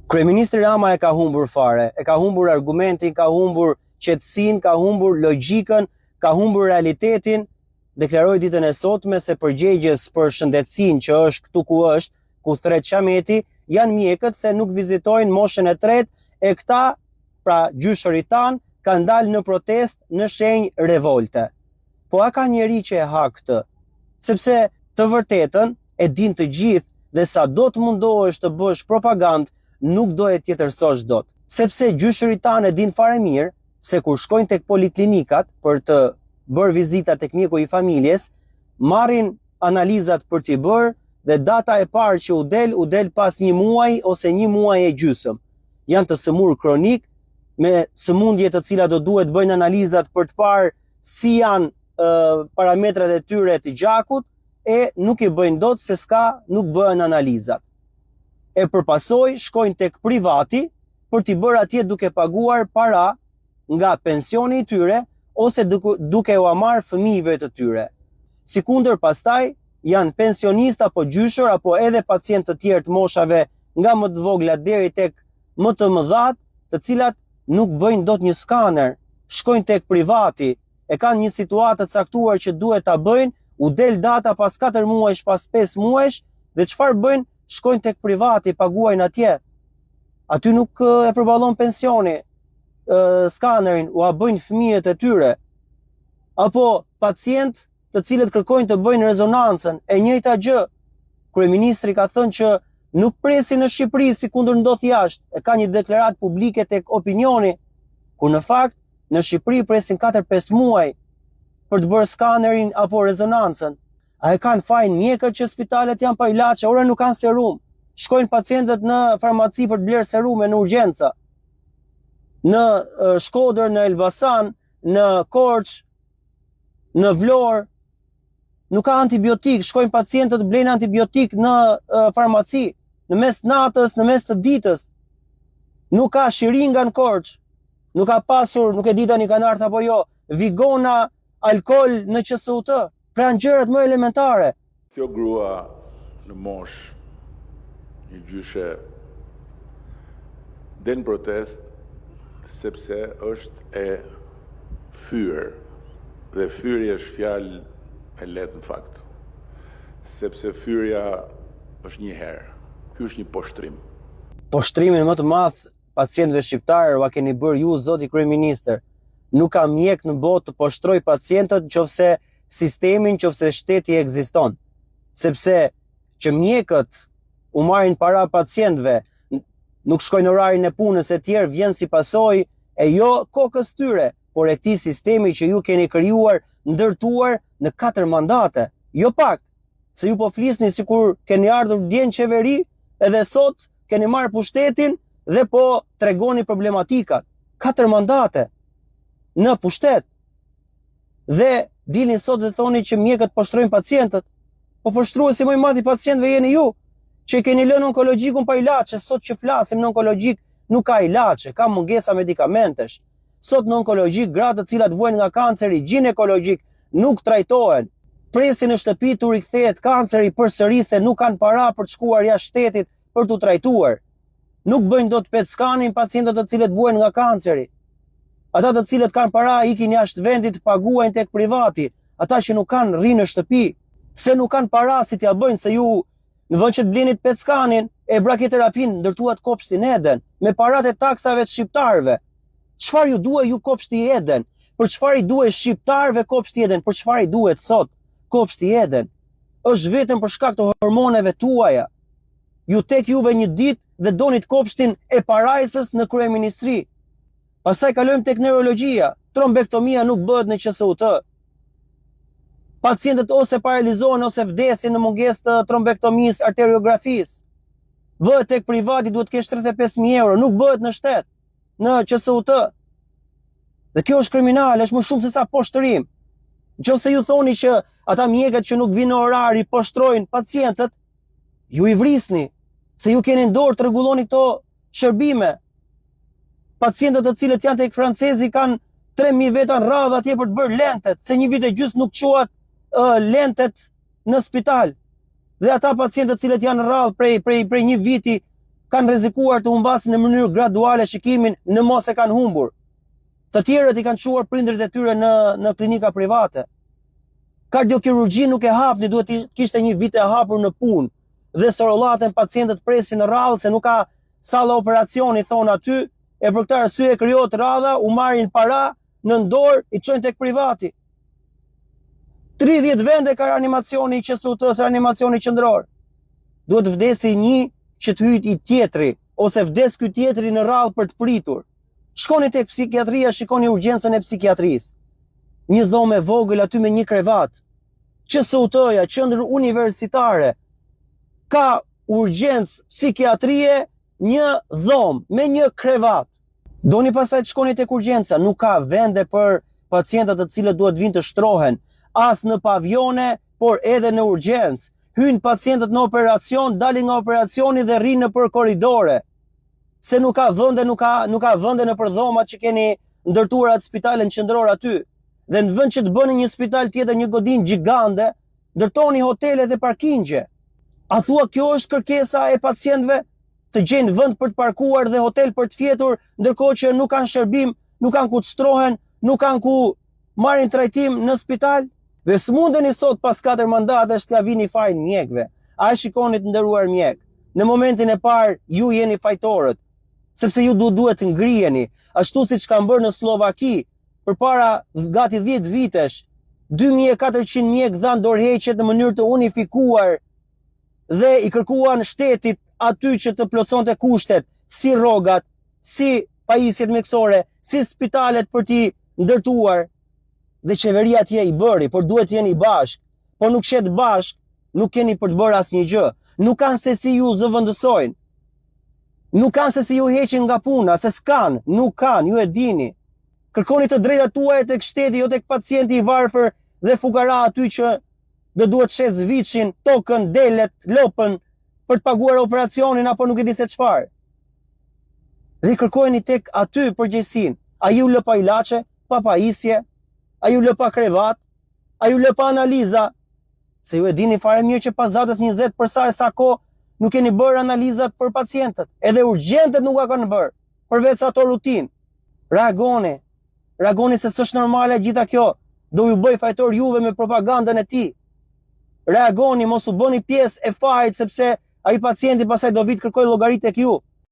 Kryeministri Rama e ka humbur fare, e ka humbur argumentin, ka humbur qetësinë, ka humbur logjikën, ka humbur realitetin, deklaroi ditën e sotme se përgjegjës për shëndetësinë që është këtu ku është, ku thërret qameti, janë mjekët se nuk vizitojnë moshën e tretë e këta, pra gjyshërit tanë, kanë dalë në protestë në shenjë revolte. Po a ka njeri që e ha këtë? Sepse të vërtetën e dinë të gjithë dhe sado të mundohesh të bësh propagandë, nuk do e tjetërsosh dot. Sepse gjyshërit tanë e dinë fare mirë se kur shkojnë tek poliklinikat për të bërë vizita tek mjeku i familjes, marrin analizat për t'i bërë dhe data e parë që u del, u del pas një muaj ose një muaj e gjysëm. Janë të sëmurë kronik, me sëmundje të cilat do duhet bëjnë analizat për të parë si janë parametrat e tyre të gjakut e nuk i bëjnë dot se s'ka nuk bëhen analizat. E për pasojë shkojnë tek privati për t'i bërë atje duke paguar para nga pensioni i tyre ose duke, duke ua marrë fëmijëve të tyre. Sikundër pastaj janë pensionistë apo gjyshër apo edhe pacientë të tjerë të moshave nga më të vogla deri tek më të mëdhat, të cilat nuk bëjnë dot një skaner, shkojnë tek privati, e kanë një situatë të caktuar që duhet ta bëjnë, u del data pas 4 muajsh, pas 5 muajsh dhe çfarë bëjnë? Shkojnë tek privati, paguajnë atje. Aty nuk e përballon pensioni, skanerin, ua bëjnë fëmijët e tyre. Apo pacientë të cilët kërkojnë të bëjnë rezonancën, e njëjta gjë. Kryeministri ka thënë që nuk presin në Shqipëri sikundër ndodh jashtë, e ka një deklaratë publike tek opinioni, ku në fakt në Shqipëri presin 4-5 muaj për të bërë skanerin apo rezonancën. A e kanë fajin mjekët që spitalet janë pa ilaçe, ore nuk kanë serum. Shkojnë pacientët në farmaci për të blerë serume në urgjenca. Në Shkodër, në Elbasan, në Korçë, në Vlorë, nuk ka antibiotik, shkojnë pacientët blejnë antibiotik në farmaci, në mes natës, në mes të ditës. Nuk ka shiringa në Korçë, nuk ka pasur, nuk e di tani kanë ardhur apo jo, vigona, alkool në QSUT. Pra janë gjërat më elementare. Kjo grua në moshë, një gjyshe, del në protestë sepse është e fyer dhe fyerje është fjalë e lehtë në fakt, sepse fyerja është një herë. Ky është një poshtrim. Poshtrimin më të madh pacientëve shqiptarë ua keni bërë ju zoti kryeministër. Nuk ka mjek në botë të poshtrojë pacientët nëse sistemi, nëse shteti ekziston. Sepse që mjekët u marrin para pacientëve, nuk shkojnë orarin e punës e tjerë, vjen si pasojë e jo kokës tyre, por e këtij sistemi që ju keni krijuar, ndërtuar në katër mandate. Jo pak, se ju po flisni sikur keni ardhur dje në qeveri edhe sot keni marrë pushtetin dhe po tregoni problematikat. Katër mandate në pushtet. Dhe dilni sot dhe thoni që mjekët poshtrojnë pacientët. Po poshtruesi më i madh i pacientëve jeni ju, që keni lënë onkologjikun pa ilaçe, sot që flasim në onkologjik nuk ka ilaçe, ka mungesa medikamentesh. Sot në onkologjik gratë të cilat vuajnë nga kanceri gjinekologjik nuk trajtohen. Presin në shtëpi t'u rikthehet kanceri përsëri se nuk kanë para për të shkuar jashtë shtetit për t'u trajtuar. Nuk bëjnë dot PET skanin pacientët të cilët vuajnë nga kanceri. Ata të cilët kanë para ikin jashtë vendit, paguajnë tek privati. Ata që nuk kanë rrinë në shtëpi, se nuk kanë para si t'ia bëjnë se ju në vend që të blinit PET skanin e brakiterapinë ndërtuat kopshtin Eden me paratë e taksave të shqiptarëve. Çfarë ju duhej ju kopshti Eden? Për çfarë i duhej shqiptarëve kopshti Eden? Për çfarë i duhet sot kopshti Eden? Është vetëm për shkak të hormoneve tuaja. Ju tek juve një ditë dhe donit kopshtin e parajsës në kryeministri. Pastaj kalojmë tek neurologjia. Trombektomia nuk bëhet në QSUT. Pacientët ose paralizohen ose vdesin në mungesë të trombektomisë, arteriografisë. Bëhet tek privati duhet të kesh 35000 euro, nuk bëhet në shtet, në QSUT. Dhe kjo është kriminale, është më shumë se sa poshtërim. Nëse ju thoni që ata mjekët që nuk vinë në orar i poshtrojnë pacientët, ju i vrisni, se ju keni në dorë të rregulloni këto shërbime. Pacientët të cilët janë tek francezi kanë 3000 veta në radhë atje për të bërë lentet, se një vit e gjysmë nuk çuat uh, lentet në spital. Dhe ata pacientë të cilët janë në radhë prej prej prej një viti Kanë rrezikuar të humbasin në mënyrë graduale shikimin në mos e kanë humbur. Të tjerët i kanë çuar prindërit e tyre në në klinika private. Kardiokirurgji nuk e hapni, duhet të kishte një vit e hapur në punë dhe sorollaten pacientët presin në radhë se nuk ka salla operacioni thonë aty, e për këtë arsye krijohet radha, u marrin para nën dorë, i çojnë tek privati. 30 vende ka reanimacioni i QSUT-së, reanimacioni qendror. Duhet vdesi një që të hyjë i tjetri, ose vdes ky tjetri në radhë për të pritur. Shkoni tek psikiatria, shikoni urgjencën e psikiatrisë. Një dhomë e vogël aty me një krevat. QSUT-ja, qendër universitare, ka urgjencë psikiatrie një dhomë me një krevat. Doni pastaj të shkoni tek urgjenca, nuk ka vende për pacientët të cilët duhet vinë të shtrohen, as në pavione, por edhe në urgjencë. Hyjnë pacientët në operacion, dalin nga operacioni dhe rrinë nëpër korridore. Se nuk ka vende, nuk ka nuk ka vende nëpër dhomat që keni ndërtuar atë spitalin qendror aty. Dhe në vend që të bëni një spital tjetër, një godinë gjigande, ndërtoni hotele dhe parkingje. A thua kjo është kërkesa e pacientëve? Të gjejnë vend për të parkuar dhe hotel për të fjetur, ndërkohë që nuk kanë shërbim, nuk kanë ku të shtrohen, nuk kanë ku marrin trajtim në spital? Dhe s'mundeni sot pas katër mandatesh t'ia vini fajin mjekëve. A e shikoni të nderuar mjekë? Në momentin e parë ju jeni fajtorët, sepse ju du duhet të ngriheni, ashtu siç kanë bërë në Sllovaki, përpara gati 10 vitesh, 2400 mjekë dhanë dorëheqjet në mënyrë të unifikuar dhe i kërkuan shtetit aty që të plotësonte kushtet, si rrogat, si pajisjet mjekësore, si spitalet për t'i ndërtuar dhe qeveria atje i bëri, por duhet të jeni bashkë. Po nuk qetë bashkë, nuk keni për të bërë asnjë gjë. Nuk kanë se si ju zëvendësojnë. Nuk kanë se si ju heqin nga puna, se s'kanë, nuk kanë, ju e dini. Kërkoni të drejtat tuaja tek shteti, jo tek pacienti i varfër dhe fukara aty që do duhet shes viçin, tokën, delet, lopën për të paguar operacionin apo nuk e di se çfarë. Dhe kërkojeni tek aty përgjegjësinë. Ai ju lë pa ilaçe, pa pajisje, ai ju lë pa krevat, ai ju lë pa analiza, se ju e dini fare mirë që pas datës 20 për sa e sa kohë nuk keni bërë analizat për pacientët, edhe urgjentet nuk ua kanë bërë, përveç ato rutinë. Reagoni, reagoni se s'është normale gjitha kjo, do ju bëj fajtor juve me propagandën e tij. Reagoni, mos u bëni pjesë e fajit sepse ai pacienti pastaj do vijë të kërkojë llogari tek ju.